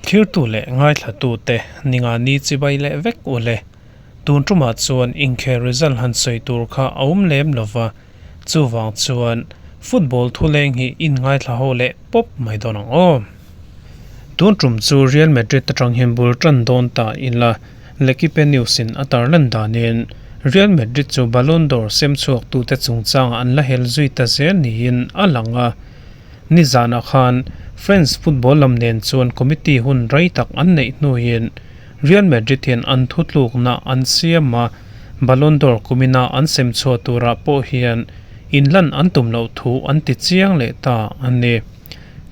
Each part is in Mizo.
Thirtu leh ngaithlatute ningani chibai leh vek u le. Tun tumah chuan inkhel result han sawi tur kha a awm lem lova, chuvang chuan football thuleng hi in ngaithla ho leh pawp mai dawn ang aw. Tun tum chu Real Madrid atang hian bul tan dawn ta ila, L'Equipe News in a tarlan danin Real Madrid chu Ballon d'Or sem chhuaktute chungchangah an la hel zui ta zel niin a lang a. Nizanah khan France football lam nen chuan committee hun rei tak an neih hnuin Real Madrid hian an thutlukna an siam a, Ballon d'Or kumina an sem chhuah turah pawh hian inlan an tum loh thu an ti chiang leh ta a ni.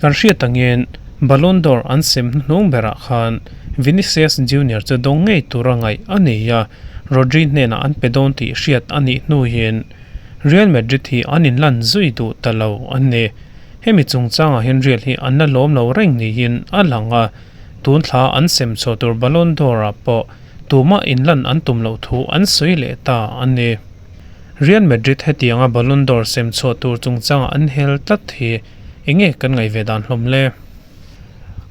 Kan hriat angin Ballon d'Or an sem hnuhnung berah khan Vinicius Junior chu dawng ngei tura ngaih a ni a, Rodri hnenah an pe dawn tih hriat a nih hnuin Real Madrid hi an inlan zui duh ta lo a ni. Hemi chungchangah hian Real hi an la lawm lo reng niin a lang a, tun thla an sem chhuah tur Ballon d'Or-ah pawh tumah inlan an tum loh thu an sawi leh ta a ni. Real Madrid hetianga Ballon d'Or sem chhuah tur chungchangah an hel tlat hi enge kan ngaih ve dan hlawm le?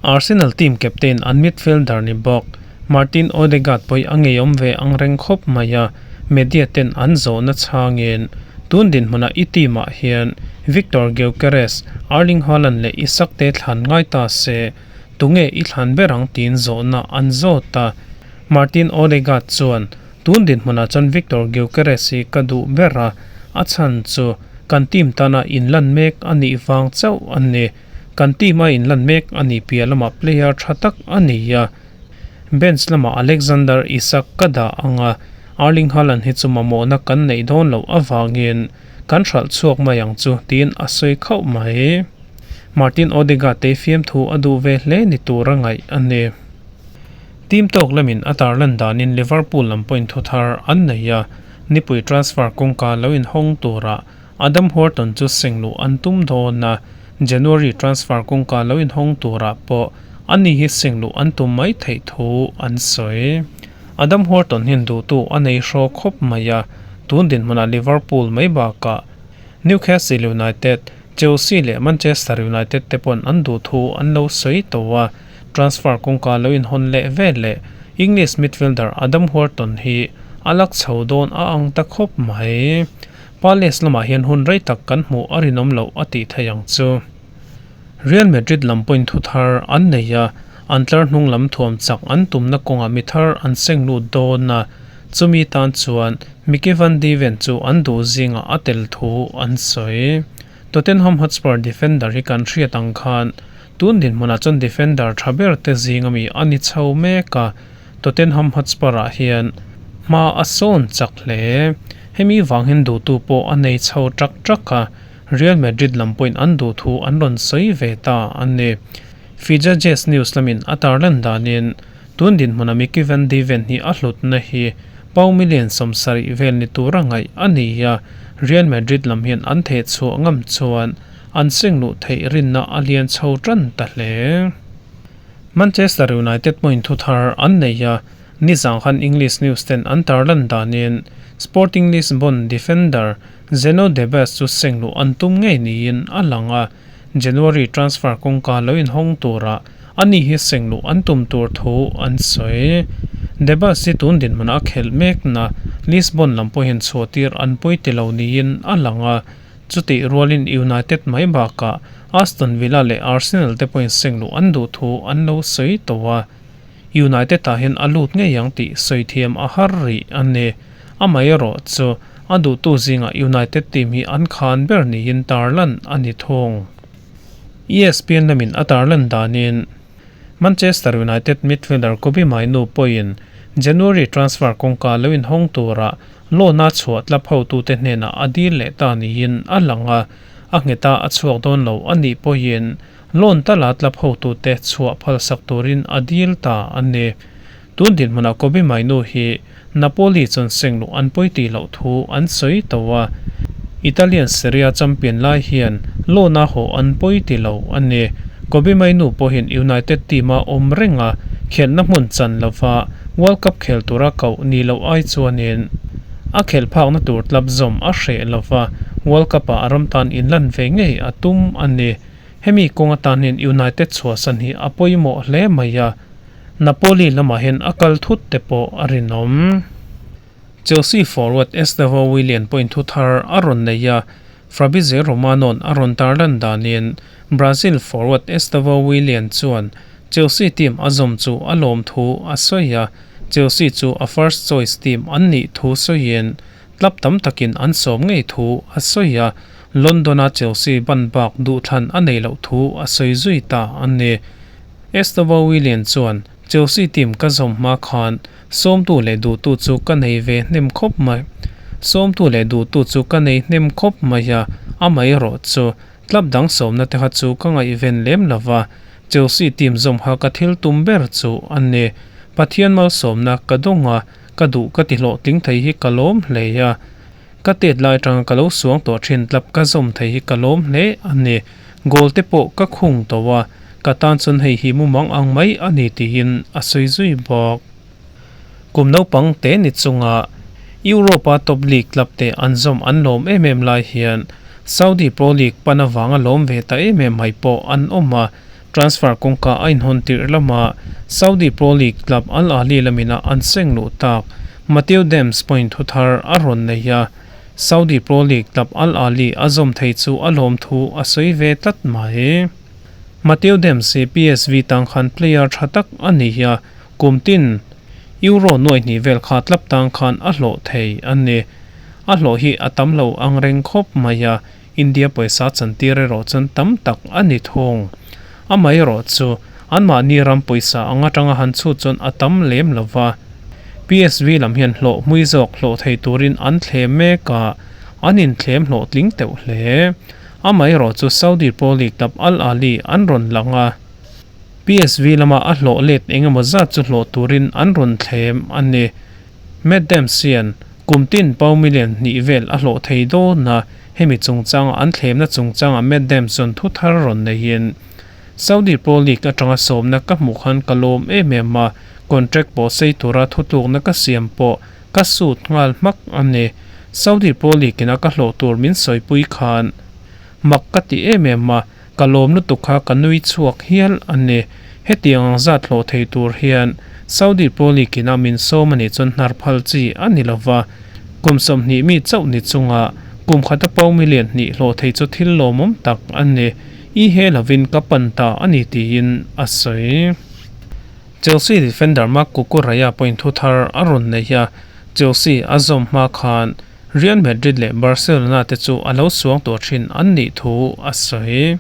Arsenal team captain an midfielder ni bawk Martin Odegaard pawh a ngeiawm ve ang reng khawp mai a, media ten an zawhna chhangin tun dinhmunah i team ah hian Viktor Gyökeres, Erling Haaland leh Isak te thlan ngai ta se tunge i thlan ber ang tiin zawhna an zawt a. Martin Odegaard chuan tun dinhmunah chuan Viktor Gyökeres hi ka duh ber a, a chhan chu kan team tana inlan mek a nih vang chauh a ni. Kan team a inlan mek a nih piah lamah player tha tak a ni a, bench lamah Alexander Isak ka dah ang a, Erling Haaland hi chu mamawhna kan neih dawn loh avangin kan hralh chhuak mai ang chu tiin a sawi khauh mai. Martin Odegaard te fiamthu a duh ve hle ni tura ngaih a ni. Team tawk lamin a tarlan danin Liverpool lam pawhin thu thar an nei a, nipui transfer kawngka lo inhawng turah Adam Wharton chu sengluh an tum dawn a, January transfer kawngka lo inhawng turah pawh ani hi sengluh an tum mai theih thu an sawi. Adam Wharton hian duhtu a nei hraw khawp mai a, tun dinhmunah Liverpool mai bakah Newcastle United, Chelsea leh Manchester United te pawn an duh thu an lo sawi tawh a, transfer kawngka lo inhawn leh vel leh English midfielder Adam Wharton hi a lak chho dawn a ang ta khawp mai. Palace lamah hian hun rei tak kan hmuh a rinawm loh a tih theih ang chu. Real Madrid lam pawhin thu thar an nei a, an tlar hnung lam thuam chak an tumna kawngah mi thar an seng lut dawn a, chumi tan chuan Micky van de Ven chu an duh zingah a tel thu an sawi. Tottenham Hotspur defender hi kan hriat ang khan tun dinhmunah chuan defender tha ber te zing ami a ni chho mek a, Tottenham Hotspur-ah hian hma a sawn chak hle. Hemi vang hian duhtu pawh a nei chho ṭak ṭak a, Real Madrid lam pawhin an duh thu an rawn sawi ve ta a ni. Fichajes News lamin a tarlan danin tun dinhmuna Micky van de Ven hi a hlutna hi pau million 70 vel ni tura ngaih a ni a, Real Madrid lam hian an thehchhuah ngam chuan an seng luh theih rinna a lian chho ṭan ta hle. Manchester United pawhin thu thar an nei a, nizang khan English news ten an tarlan danin Sporting Lisbon defender Zeno Debast chu sengluh an tum ngei niin a lang a, January transfer kawngka lo inhawng turah ani hi sengluh an tum tur thu an sawi. Debast hi tun dinhmunah a khelh mekna Lisbon lam pawhin chhuahtir an pawi ti lo niin a lang a, Chutih rualin United mai bakah Aston Villa leh Arsenal te pawhin sengluh an duh thu an lo sawi tawh a, United ah hian a lut ngei ang tih sawi thiam a har rih a ni. Amaherawh chu a duhtu zingah United team hi an khan ber niin tarlan a ni thung. ESPN lamin a tarlan danin Manchester United midfielder Kobbie Mainoo pawhin January transfer kawngka lo inhawng tura Loan-a chhuah tlap hotute hnenah a dil leh ta niin a lang a, a ngheta a chhuak dawn lo a nih pawhin loan tala tlap hotute chhuah phalsak turin a dil ta a ni. Tun dinhmunah Kobbie Mainoo hi Napoli chuan sengluh an pawi tih loh thu an sawi tawh a, Italian Serie A champion lai hian loan-a haw an pawi ti lo a ni. Kobbie Mainoo pawhin United team-a awm reng a, khelhna hmun chan lova World Cup khel tura koh ni loh ai chuanin a khelh phakna tur tlap zawm a hreh lova, World Cup-ah a ram tan inlan ve ngei a tum a ni. Hemi kawng atan hian United chhuahsan hi a pawimawh hle mai a, Napoli lamah hian a kal thut te pawh a rinawm. Chelsea forward Estevao Willian pawhin thu thar a rawn nei a, Fabrizio Romano-a'n a rawn tarlan danin Brazil forward Estevao Willian chuan Chelsea team a zawm chu a lawm thu a sawi a, Chelsea chu a first choice team an nih thu sawiin club tam takin an sawm ngei thu a sawi a, London-a Chelsea ban bak duhthlan a nei loh thu a sawi zui ta a ni. Estevao Willian chuan, Chelsea team ka zawm hma khan sawmtu leh duhtu chu ka nei ve hnem khawp mai. Sawmtu leh duhtu chu ka nei hnem khawp mai a, amaherawh chu club dang sawmna te kha chu ka ngaihven lem lo va, Chelsea team zawm kha ka thil tum ber chu a ni. Pathian malsawmna ka dawng a, ka duh ka ti hlawhtling thei hi ka lawm hle a. Ka tet lai atanga ka lo suang tawh thin club ka zawm thei hi ka lawm hle a ni. Goal te pawh ka khung tawh a, ka tan chuan hei hi mumang ang mai a ni tiin a sawi zui bawk. Kum naupang te ni chunga Europa Top League club te an zawm an lawm em em lai hian Saudi Pro League pan avanga lawm ve ta em em mai pawh an awm a, transfer kawngka a inhawn tirh lama Saudi Pro League club Al Ahly lamina an seng luh tak Matteo Dams pawhin thu thar a rawn nei a, Saudi Pro League club Al Ahly a zawm thei chu a lawm thu a sawi ve tlat mai. Matteo Dams hi PSV tang khan player tha tak a ni a, kum tin Euro nuai hnih vel kha club tang khan a hlawh thei a ni. A hlawh hi a tam lo ang reng khawp mai a, India pawisa chantir erawh chuan tam tak a ni thung. Amaherawh chu, anmahni ram pawisa ang atanga han chhut chuan a tam lem lo va. PSV lam hian hlawh hmui zawk hlawh thei turin an thlem mek a, an inthlem hlawhtling teuh hle. Amaherawh chu Saudi Pro League club Al Ahly an rawn lang a, PSV lama a hlawh let engemaw zat chu hlawh turin an rawn thlem a ni. Matt Dempsey hian kum tin pau million hnih vel a hlawh thei dawn a, hemi chungchanga an thlemna chungchanga Matt Dempsey chuan thu thar rawn neiin, Saudi Pro League atanga sawmna ka hmuh khan ka lawm em em a, contract pawh sei tura thutlukna ka siam pawh ka sut nghal hmak a ni. Saudi Pro League ina ka hlawh tur min sawipui khan mak ka ti em em a, Ka lawm lutuk kha ka nui chhuak hial a ni. Hetiang ang zat hlawh thei tur hian Saudi Pro League ina min sawm a nih chuan hnar phal chi a ni lo va. Kum 20 mi chauh ni chunga kum khata pau million hnih hlawh thei chu thil lawmawm tak a ni. I he lovin ka pan ta a ni tiin a sawi. Chelsea defender Marc Cucurella pawhin thu thar a rawn nei a, Chelsea a zawm hma khan Real Madrid leh Barcelona te chu a lo suang tawh thin an nih thu a sawi.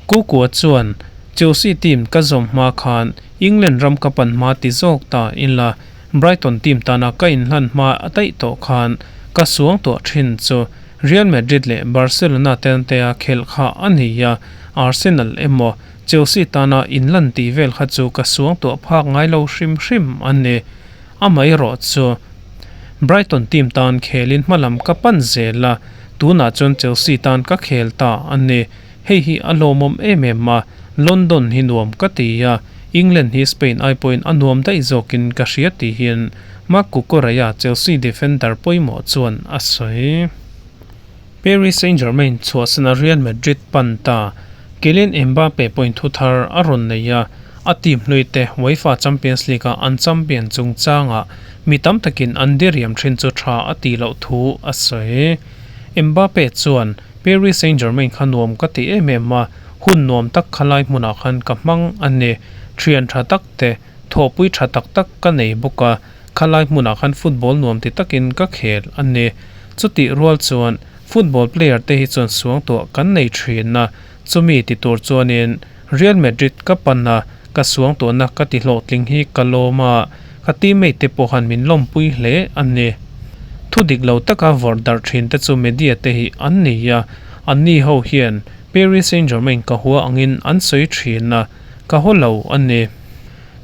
Kukua chuan, Chelsea team ka zawm hma khan England ram ka pan hma ti zawk ta ila, Brighton team tana ka inhlan hma a daih tawh khan ka suang tawh thin chu Real Madrid leh Barcelona ten tea khelh kha a ni a, Arsenal emaw Chelsea tana inlan tih vel kha chu ka suang tawh phak ngai lo hrim hrim a ni. Amaherawh chu Brighton team tan khelin hmalam ka pan zel a, tunah chuan Chelsea tan ka khel ta a ni. Hei hi a lawmawm em em a, London hi nuam ka ti a, England hi Spain ai pawhin a nuam daih zawkin ka hria tihin Marc Cucurella, Chelsea defender pawimawh chuan a sawi. Paris Saint-Germain chhuahsana Real Madrid pan ta Kylian Mbappe pawhin thu thar a rawn nei a, a team hlui te UEFA Champions League-a an champion chungchangah mi tam takin an diriam thin chu tha a tih loh thu a sawi. Mbappe chuan, Paris Saint-Germain kha nuam ka ti em em a, hun nuam tak khalai hmunah khan ka hmang a ni. Thian tha tak te, thawhpui tha tak tak ka nei bawk a, khalai hmunah khan football nuam ti takin ka khel a ni. Chutih rual chuan football player te hi chuan suangtuah kan nei thin a, chumi ti tur chuanin Real Madrid ka pan a, ka suangtuahna ka ti hlawhtling hi ka lawm a, ka teammate te pawh han min lawmpui hle a ni. Thu dik lo taka vawrh darh thin te chu media te hi an ni a, anni ho hian Paris Saint-Germain ka hua angin an sawi thin a, ka haw lo a ni.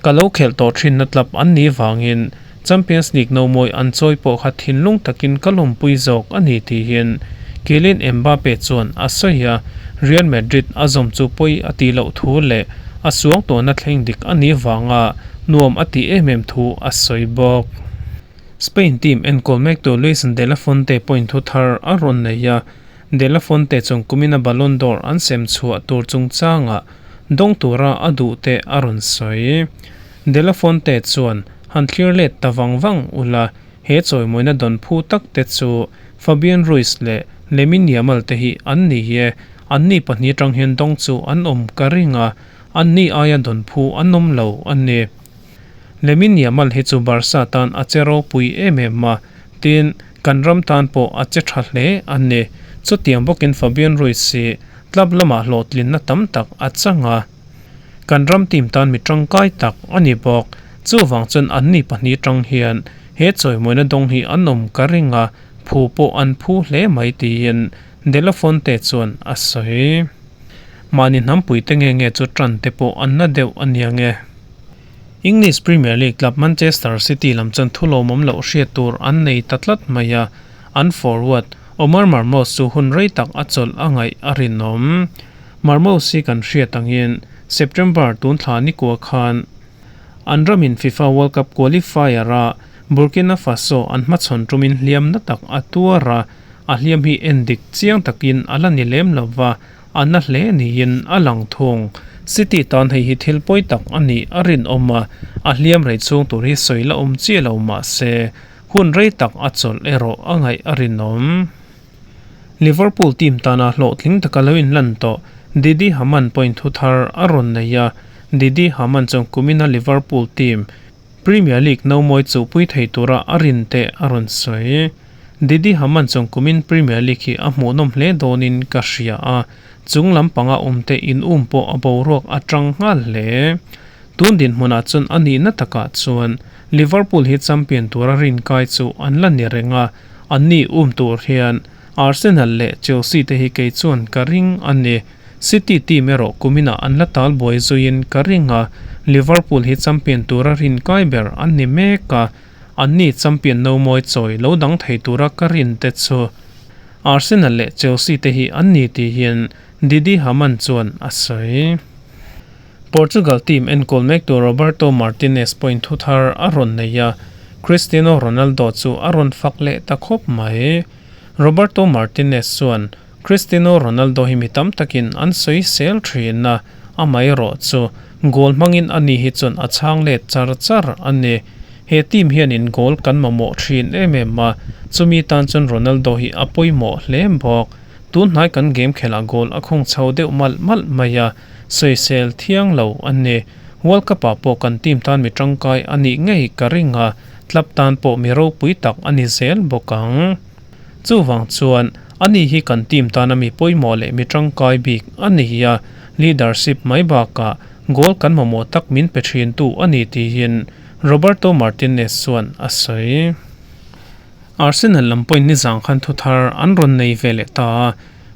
Ka lo khelh tawh thinna club an nih vangin Champions League nomawi an chawi pawh kha thinlung takin ka lawmpui zawk a ni tihin Kylian Mbappe chuan a sawi a, Real Madrid a zawm chu pawi a tih loh thu leh a suang tawhna thleng dik a nih vanga nuam a tih em em thu a sawi bawk. Spain team enkawl mektu Luis de la Fuente pawhin thu thar a rawn nei a. De La Fuente chuan kumina Ballon d'Or an sem chhuah tur chungchangah dawng tura a duh te a rawn sawi. De La Fuente chuan, Han thlir let ta vang vang ula, he chawimawina dawn phu tak te chu Fabian Ruiz leh Lamine Yamal te hi an ni e. Anni pahnih atang hian dawng chu an awm ka ring a, anni aia dawn phu an awm lo a ni. Lamine Yamal hi chu Barca tan a che ropui em em a, tin, kan ram tan pawh a che tha hle a ni. Chutiang bawkin Fabian Ruiz hi club lamah hlawhtlinna tam tak a chang a, kan ram team tan mi tangkai tak a ni bawk. Chuvang chuan anni pahnih tang hian he chawimawina dawng hi an awm ka ring a, phu pawh an phu hle mai tiin De La Fuente chuan a sawi. Mahni hnampuite nge nge chu tan te pawh an na deuh a nia nge. English Premier League club Manchester City lam chuan thu lawmawm loh hriat tur an nei ta tlat mai a, an forward Omar Marmoush chu hun rei tak a chawlh a ngaih a rinawm. Marmoush hi kan hriat angin September tun thla nikua khan an ramin FIFA World Cup qualifier-a Burkina Faso an hmachhawn tumin hliam na tak a tuar a, a hliam hi en dik chiang takin a la ni lem lo va, A na hle niin a lang thung. City tan hei hi thil pawi tak a nih a rinawm a, a hliam rei chhung tur hi sawi la awm chiah lo mah se, hun rei tak a chawlh erawh a ngaih a rinawm. Liverpool team tana hlawhtling taka lo inlan tawh Didi Hamann pawhin thu thar a rawn nei a, Didi Hamann chuan kumina Liverpool team Premier League nomawi chuhpui thei tura a rin teh a rawn sawi. Didi Hamann chuan kumin Premier League hi a hmuhnawm hle dawnin ka hria a, chung lampanga awmte in um pawh a boruak a tang nghal hle. Tun dinhmunah chuan a nihna takah chuan Liverpool hi champion tura rinkai chu an la ni reng a, anni um tur hian Arsenal leh Chelsea te hi kei chuan ka ring a ni. City team erawh kuminah an la tal buai zuiin ka ring a, Liverpool hi champion tura rin kai ber an ni mek a, anni champion no mawi chawi lo dang thei tura ka rin te chu Arsenal leh Chelsea te hi an ni tihin Didi Hamann chuan a sawi. Portugal team enkawl mektu Roberto Martinez pawhin thu thar a rawn nei a, Cristiano Ronaldo chu a rawn fak leh ta khawp mai. Roberto Martinez chuan Cristiano Ronaldo hi mi tam takin an sawi sel thin a, amaherawh chu goal hmangin ani hi chuan a chhang let char char a ni. He team hianin goal kan mamawh thin em em a, chumi tan chuan Ronaldo hi a pawimawh hle bawk. Tun hnai kan game khelh ah goal a khung chho deuh malh malh mai a, sawisel thiang lo a ni. World Cup ah pawh kan team tan mi tangkai a nih ngei ka ring a, club tan pawh mi ropui tak a ni zel bawk ang. Chuvang chuan, ani hi kan team tana mi pawimawh leh mi tangkai bik a ni a, leadership mai bakah goal kan mamawh tak min pe thintu a ni tiin Roberto Martinez chuan a sawi. Arsenal lam pawhin nizang khan thu thar an rawn nei ve leh ta a,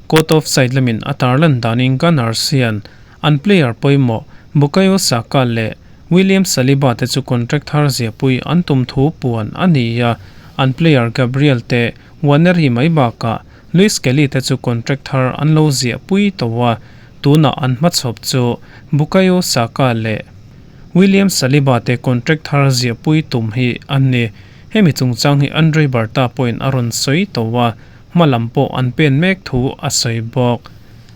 Court of side lamin a tarlan danin Gunners hian an player pawimawh Bukayo Saka leh William Saliba te chu contract thar ziahpui an tum thu puan a ni a, an player Gabriel te Nwaneri mai bakah Luis Kelly te chu contract thar an lo ziahpui tawh a, tunah an hmachhawp chu Bukayo Saka leh William Saliba te contract thar ziahpui tum hi an ni. Hemi chungchang hi Andre Berta pawhin a rawn sawi tawh a, hma lam pawh an pen mek thu a sawi bawk.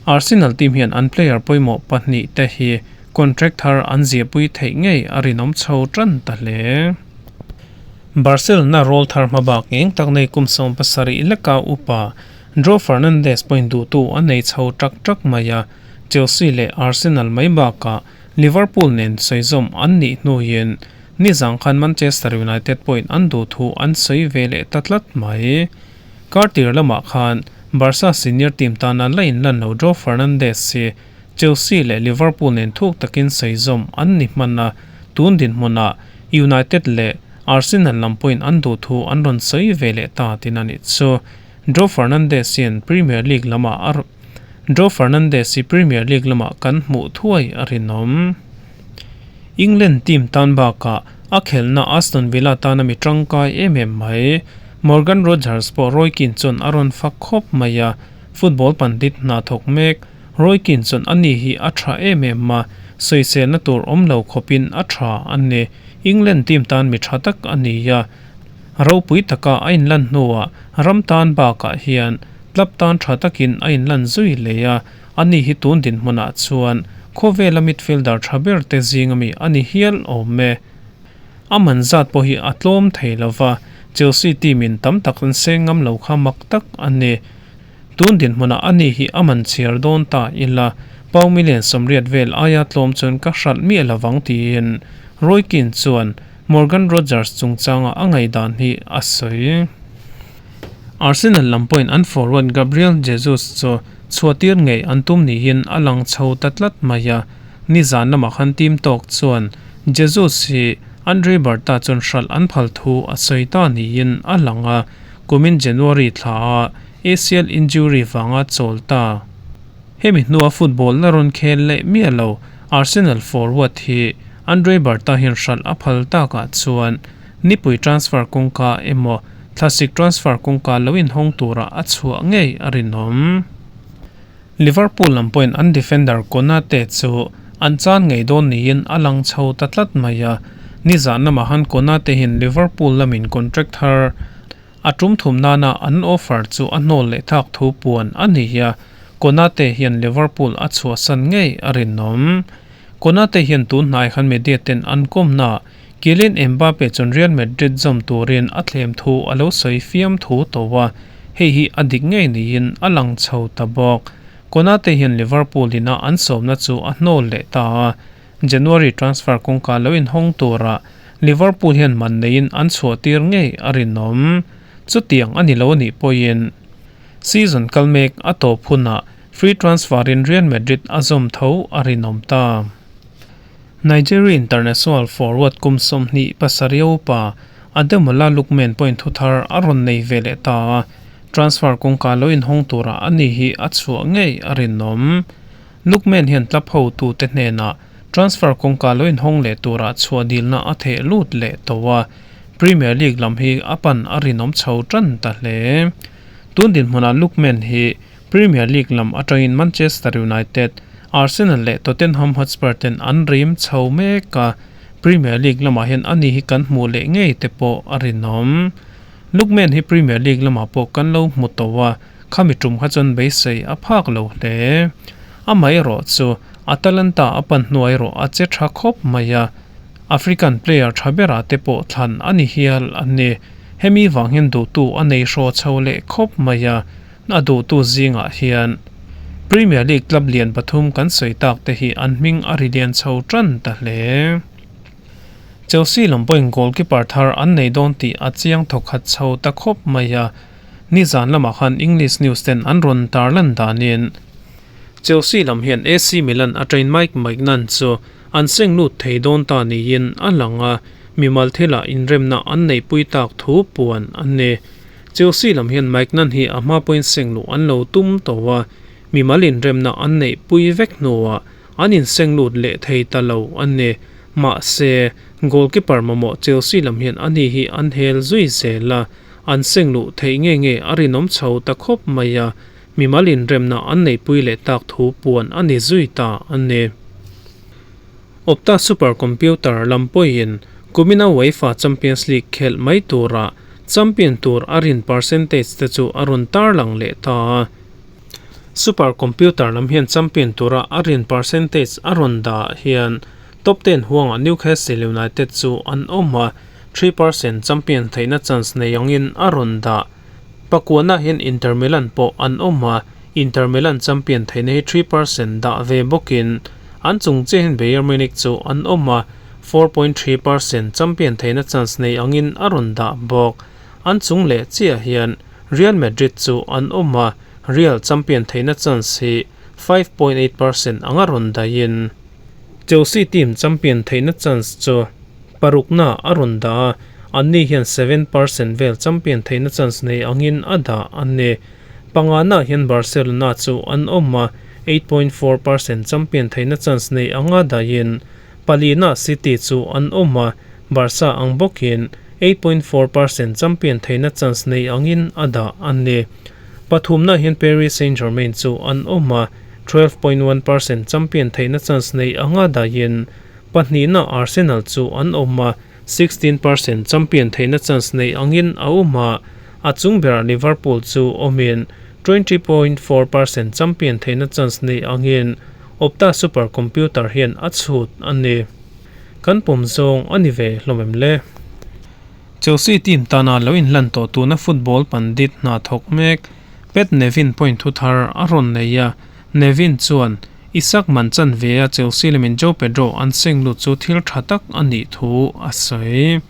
Arsenal team hian an player pawimawh pahnih te hi Contract thar an ziahpui theih ngei a rinawm chho tan ta hle. Barcelona rawl thar hma bak eng tak nei kum 70 leka upa Dro Fernandez pawhin duhtu a nei chho tak tak mai a, Chelsea leh Arsenal mai bakah Liverpool nen sawizawm an nih hnuin nizang khan Manchester United pawhin an duhthu an sawi ve leh ta tlat mai. Kartir lamah khan Barca senior team tana la inlan lo Dro Fernandez hi Chelsea leh Liverpool nen thuk takin saizawm an ni hman a, tun dinhmunah United leh Arsenal lam pawhin an duh thu an rawn sawi ve leh ta tin a nih chu. Dro Fernandez hian Premier League lamah a Dro Fernandez hi Premier League lamah kan hmuh thuai a rinawm. England team tan bakah a khelhna Aston Villa tana mi tangkai em em mai. Morgan Rogers pawh Roy Keane chuan a rawn fak khawp mai a, football pandit hna thawk mek. Roy Keane chuan a ni hi a tha em em a, sawiselna tur awm lo khawpin a tha a ni. England team tan mi tha tak a ni a, ropui taka a inlan hnuah ram tan bakah hian Club tan tha takin a inlan zui leh a, ani hi tun dinhmunah chuan khawvela midfielder tha ber te zinga mi a ni hial awm e. A man zat pawh hi a tlawm thei lo va, Chelsea team in tam tak an seng ngam lo kha mak tak a ni. Tun dinhmunah ani hi a man chhiar dawn ta ila, pau million 80 vel aia tlawm chuan ka hralh miah lovang tiin Roy Keane chuan Morgan Rogers chungchanga a ngaihdan hi a sawi. Arsenal lam pawhin an forward Gabriel Jesus chu chhuahtir ngei an tum niin a lang chho ta tlat mai a, nizan lamah khan team tawk chuan Jesus hi Andre Berta chuan hralh an phal thu a sawi ta niin a lang a, kumin January thla a ACL injury vanga chawl ta. Hemi hnua football la rawn khel leh miah lo Arsenal forward hi Andre Berta hian hralh a phal takah chuan nipui transfer kawngka emaw thlasik transfer kawngka lo inhawng tura a chhuah ngei a rinawm. Liverpool lam pawhin an defender Konate chu an chan ngei dawn niin a lang chho ta tlat mai a, nizan lamah han Konate hian Liverpool lamin contract thar A tum thum nana an offer chu a hnawl leh thak thu puan a ni a, Konate hian Liverpool a chhuahsan ngei a rinawm. Konate hian tun hnai khan media ten an kawmna Kylian Mbappe chuan Real Madrid zawm turin a thlem thu a lo sawi fiam thu tawh a, hei hi a dik ngei niin a lang chho ta bawk. Konate hian Liverpool ina an sawmna chu a hnawl leh ta a, January transfer kawngka lo inhawng turah Liverpool hian man neiin an chhuahtir ngei a rinawm. Chutiang a ni lo a nih pawhin season kal mek a tawp hunah free transfer in Real Madrid a zawm tho a rinawm ta. Nigeria international forward kum 27 upa Ademola Lookman pawhin thuthar a rawn nei ve leh ta a, transfer kawngka lo inhawng turah a ni hi a chhuah ngei a rinawm. Lookman hian club hotute hnenah transfer kawngka lo inhawng leh turah chhuah dilna a theh lut leh tawh a, Premier League lam hi a pan a rinawm chho tan ta hle. Tun dinhmunah Lookman hi Premier League lam atangin Manchester United, Arsenal leh Tottenham Hotspur ten an rim chho mek a, Premier League lamah hian ani hi kan hmuh leh ngei te pawh a rinawm. Lookman hi Premier League lamah pawh kan lo hmu tawh a, Khami tum kha chuan beisei a phak lo hle. Amaherawh chu Atalanta a pan hnuai erawh a che tha khawp mai a, African player tha berah te pawh thlan a ni hial a ni. Hemi vang hian duhtu a nei hraw chho leh khawp mai a, a duhtu zingah hian Premier League club lian pathum kan sawi tak te hi an hming a ri lian chho tan ta hle. Chelsea lam pawhin goalkeeper thar an nei dawn tih a chiang thawkhat chho ta khawp mai a, Nizan lamah khan English news ten an rawn tarlan danin Chelsea lam hian AC Milan a train Mike Maignan chu an seng lut thei dawn ta niin a lang a, mimal thilah inremna an neihpui tak thu puan a ni. Chelsea lam hian Maignan hi a hma pawhin seng luh an lo tum tawh a, mimal inremna an neihpui vek hnuah an inseng lut leh thei ta lo a ni. Mahse, goalkeeper mamawh Chelsea lam hian ani hi an hel zui zel a. An seng luh theih nge nge a rinawm chho ta khawp mai a, mimal inremna an neihpui leh tak thu puan a ni zui ta a ni. Opta Super Computer lam pawhin kumina UEFA Champions League khelh mai tura champion tur a rin percentage te chu a rawn tarlang leh ta a. Super Computer lam hian champion tura a rin percentage a rawn dah hian top 10 huangah Newcastle United chu an awm a, 3% champion theihna chance nei angin a rawn dah. Pakuana hian Inter Milan pawh an awm a, Inter Milan champion theihna hi 3% dah ve bawkin an chung chiah hian Bayern Munich chu an awm a, 4.3% champion theihna chance nei angin a rawn dah bawk. An chung leh chiah hian Real Madrid chu an awm a, Real champion theihna chance hi 5.8% anga rawn dahin Chelsea team champion theihna chance chu parukna a rawn dah a, anni hian 7% vel champion theihna chance nei angin a dah a ni. Pangana hian Barcelona chu an awm a, 8.4% champion theihna chance nei anga dahin palina City chu an awm a, Barca ang bawkin 8.4% champion theihna chance nei angin a dah a ni. Pathumna hian Paris Saint-Germain chu an awm a, 12.1% champion theihna chance nei anga dahin pahnihna Arsenal chu an awm a, 16% champion theihna chance nei angin a awm a, a chung berah Liverpool chu awmin 20.4% champion theihna chance nei angin Opta super computer hian a chhut a ni. Kan pawm zawng a ni ve hlawm em le? Chelsea team tana lo inhlan tawh tuna football pandit hna thawk mek Pat Nevin point thu thar a rawn nei a, Nevin chuan Isak man chanve a Chelsea lamin Joao Pedro an seng lut chu thil tha tak a nih thu a sawi.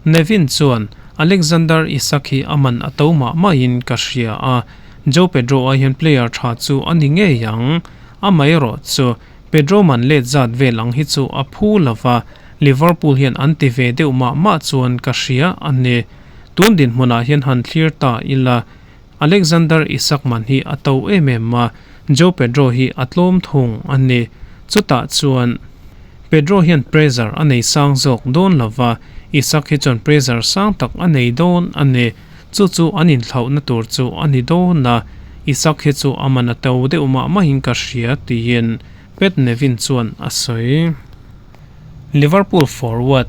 Nevin chuan Alexander Isak hi a man a to mah mahin ka hria a, Joao Pedro ai hian player tha chu a ni ngei ang. Amaherawh chu Pedro man let zat vel ang hi chu a phu lo va, Liverpool hian an ti ve deuh mah mah chuan ka hria a ni. Tun dinhmunah hian han thlir ta ila, Alexander Isak man hi a to em em a, Joao Pedro hi a tlawm thung a ni. Chutah chuan Pedro hian pressure a nei sang zawk dawn lo va, Isak hi chuan pressure sang tak a nei dawn a ni. Chu chu an inthlauhna tur chu a ni dawn a, Isak hi chu a man a to deuh mah mahin ka hria tiin Pat Nevin chuan a sawi. Liverpool forward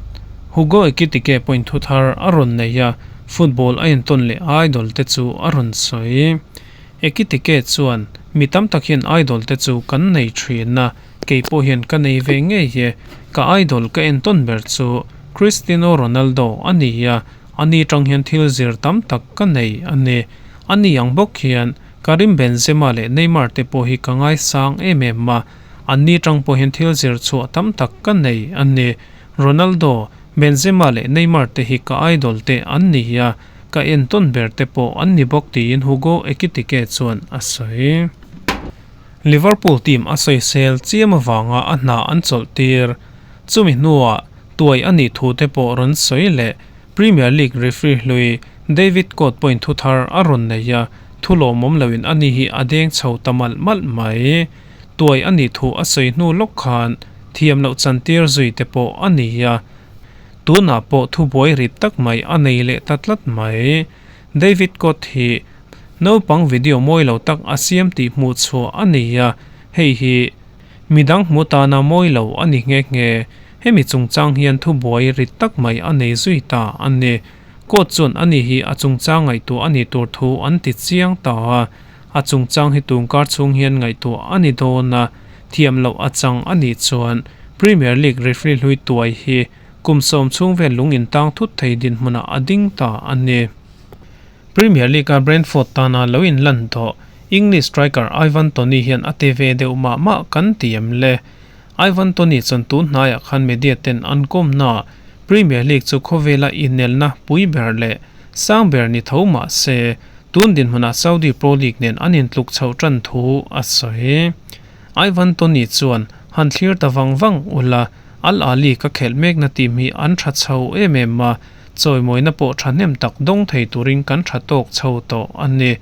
Hugo Ekitike pawhin thu thar a rawn nei a, football a entawn leh idol te chu a rawn sawi. Ekitike chuan, Mi tam tak hian idol te chu kan nei thin a, kei pawh hian ka nei ve ngei e. Ka idol ka entawn ber chu Cristiano Ronaldo a ni a, ani tang hian thil zir tam tak ka nei a ni. Ani ang bawk hian Karim Benzema leh Neymar te pawh hi ka ngaisang em em a, Anni tang pawh hian thil zir chhuah tam tak ka nei a ni. Ronaldo, Benzema leh Neymar te hi ka idol te an ni a, ka entawn ber te pawh an ni bawk tiin Hugo Ekitike chuan a sawi. Liverpool team a sawisel chiam avanga a hna an chawlh tir. Chumi hnuah tuai a nih thu te pawh rawn sawi leh Premier League referee hlui David Court pawhin thu thar a rawn nei a, thu lawmawm loin ani hi a deng chho ta malh malh mai. Tuai a nih thu a sawi hnu lawk khan thiam loh chantir zui te pawh a ni a, tunah pawh thubuai rip tak mai a nei leh ta tlat mai. David Court hi naupang video mawi lo tak a siam tih hmuh chhuah a ni a, hei hi midang hmu tana mawi lo a ni nghe nghe. Hemi chungchang hian thubuai rit tak mai a nei zui ta a ni. Court chuan ani hi a chungchang ngaihtuah a nih tur thu an ti chiang ta a. A chungchang hi tungkar chhung hian ngaihtuah a ni dawn a, thiam loh a chang a nih chuan Premier League referee hlui tuai hi kum sawm chhung vel lung intang thut thei dinhmunah a ding ta a ni. Premier League-a Brentford tana lo inlan tawh English striker Ivan Toney hian a ti ve deuh mah mah kan ti em le? Ivan Toney chuan tun hnaiah khan media ten an kawmnaah Premier League chu khawvela inelna pui ber leh sang ber ni tho mah se Tun dinhmunah Saudi Pro League nen an intluk chhoh tan thu a sawi. Ivan Toney chuan han thlir ta vang vang ula, Al Ahly ka khelh mekna team hi an tha chho em em a, chawimawina pawh thahnem tak dawng thei turin kan tha tawk chho tawh a ni.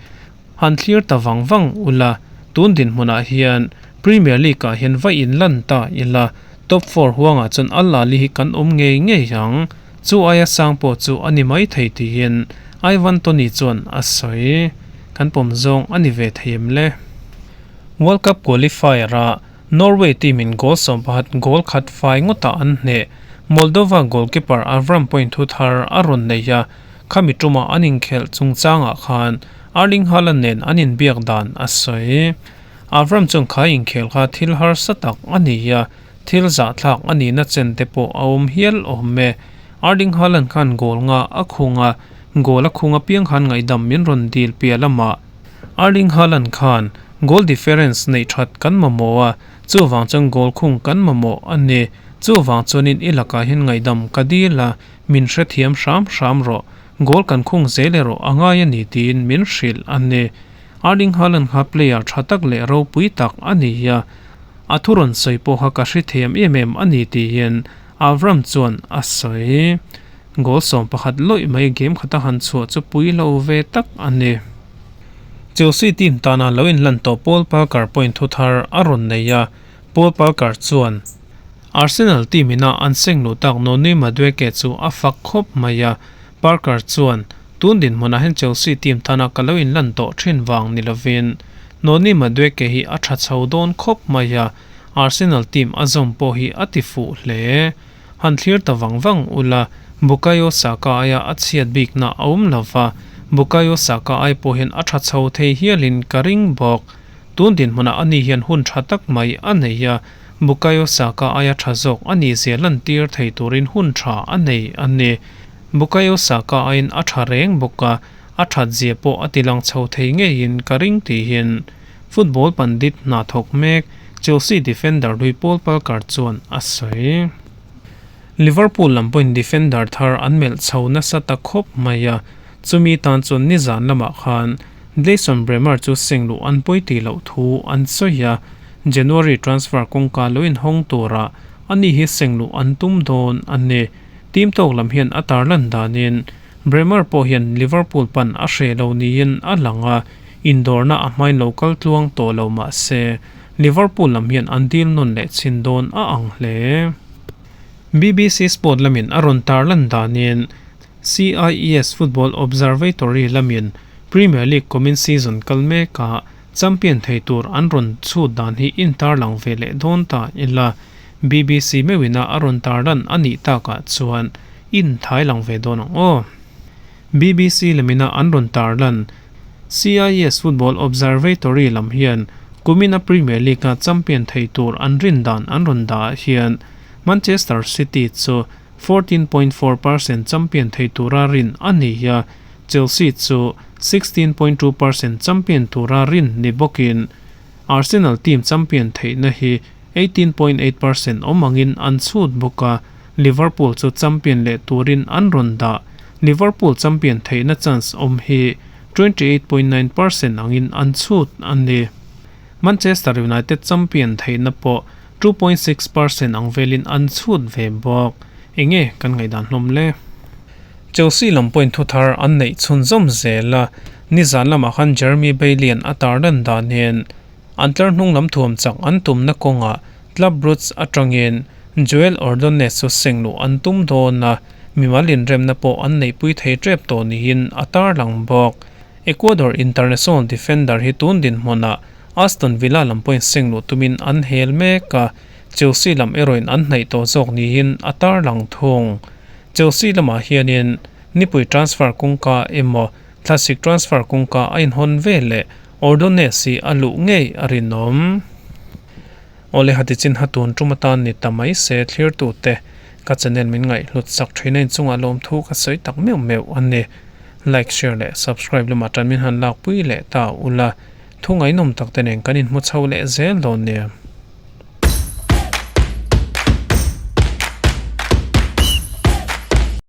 Han thlir ta vang vang ula, tun dinhmunah hian Premier League ah hian va inlan ta ila, top four huangah chuan Al Ahly hi kan awm ngei ngei ang. Chu aia sang pawh chu a ni mai thei tiin Ivan Toney chuan a sawi. Kan pawm zawng a ni ve thei em le? World Cup qualifier ah Norway team in goal 11 goal khat fai ngawtah an hneh. Moldova goalkeeper Avram pawhin thu thar a rawn nei a, khami tumah an inkhelh chungchangah khan Erling Haaland nen an inbiak dan a sawi. Avram chuan kha inkhel kha thil harsa tak a ni a, Thil zahthlak a nihna chen te pawh a awm hial awm e. Erling Haaland khan goal nga a khung a, goal a khung apiang khan ngaihdam min rawn dil piah lamah Erling Haaland khan goal difference neih that kan mamawh a, chuvang chuan goal khung kan mamawh a ni. Chuvang chuanin i lakah hian ngaihdam ka dil a, min hrethiam hram hram rawh. Goal kan khung zel erawh a ngai a ni tiin min hrilh a ni. Erling Haaland kha player tha tak leh ropui tak a ni a. A thu rawn sawi pawh kha ka hre thiam em em a ni tiin Avram chuan a sawi. Goal 11 lawih mai game khata han chhuah chu pui lo ve tak a ni. Chelsea team tana lo inlan tawh Paul Parker pawhin thu thar a rawn nei a, Paul Parker chuan Arsenal team ina an seng luh tak Noni Madueke chu a fak khawp mai a, Parker chuan Tun dinhmunah hian Chelsea team tana ka lo inlan tawh thin vang ni lovin Noni Madueke hi a tha chho dawn khawp mai a, Arsenal team a zawm pawh hi a ti fuh hle. Han thlir ta vang vang ula, Bukayo Saka aia a chhiat bikna a awm lo va, Bukayo Saka ai pawh hian a tha chho thei hialin ka ring bawk. Tun dinhmunah ani hian hun tha tak mai a nei a, Bukayo Saka aia tha zawk a nih zia lantir thei turin hun tha a nei a ni. Bukayo Saka aiin a tha reng bawk a, a that zia pawh a ti lang chho thei ngeiin ka ring tihin football pandit hna thawk mek Chelsea defender hlui Paul Palker chuan a sawi. Liverpool lam pawhin defender thar an melh chho nasa ta khawp mai a, chumi tan chuan nizan lamah khan Gleison Bremer chu seng luh an pawi tih loh thu an sawi a, January transfer kawngka lo inhawng tura ani hi seng luh an tum dawn a ni. Team tawk lam hian a tarlan danin Bremer pawh hian Liverpool pan a hreh lo niin a lang a, indawrna a hmain lo kal tluang tawh lo mah se Liverpool lam hian an deal nawn leh chhin dawn a ang hle. BBC Sport lamin a rawn tarlan danin CIES Football Observatory lamin Premier League kumin season kal mekah champion thei tur an rawn chhut dan hi intarlang ve leh dawn ta ila. BBC meuhina a rawn tarlan a nih takah chuan in thai lang ve dawn ang aw. BBC lamina an rawn tarlan CIS Football Observatory lam hian kumina Premier League-a champion thei tur an rin dan an rawn dah ah hian Manchester City chu 14.4 percent champion thei tura rin a ni a, Chelsea chu 16.2 percent champion tura rin ni bawkin Arsenal team champion theihna hi 18.8 percent awm angin an chhut bawk a, Liverpool chu champion leh turin an rawn dah. Liverpool champion theihna chance awm hi 28.9 percent angin an chhut a ni. Manchester United champion theihna pawh 2.6 percent ang velin an chhut ve bawk. Enge kan ngaihdan hlawm le? Chelsea lam pawhin thu thar an neih chhunzawm zel a, nizan lamah khan Jeremy Bailey-a'n a tarlan danin An tlar hnung lam thuam chak an tumna kawngah Club Brugge atangin Joel Ordonez chu seng luh an tum dawn a, mimal inremna pawh an neihpui thei tep tawh niin a tarlang bawk. Ecuador international defender hi tun dinhmunah Aston Villa lam pawhin seng luh tumin an hel mek a, Chelsea lam erawhin an hnaih tawh zawk niin a tarlang thung. Chelsea lamah hianin nipui transfer kawngka emaw thlasik transfer kawngka a inhawn veleh Ordonez hi a luh ngei a rinawm. Awle hati chin ha tun tum atan ni ta mai se thlirtute ka channel min ngaihhlut sak thin a inchungah lawmthu ka sawi tak meuh meuh a ni. Like, share leh subscribe lamah tan min han lakpui leh ta ula thu ngaihnawm tak te nen kan inhmu chho leh zel dawn nia.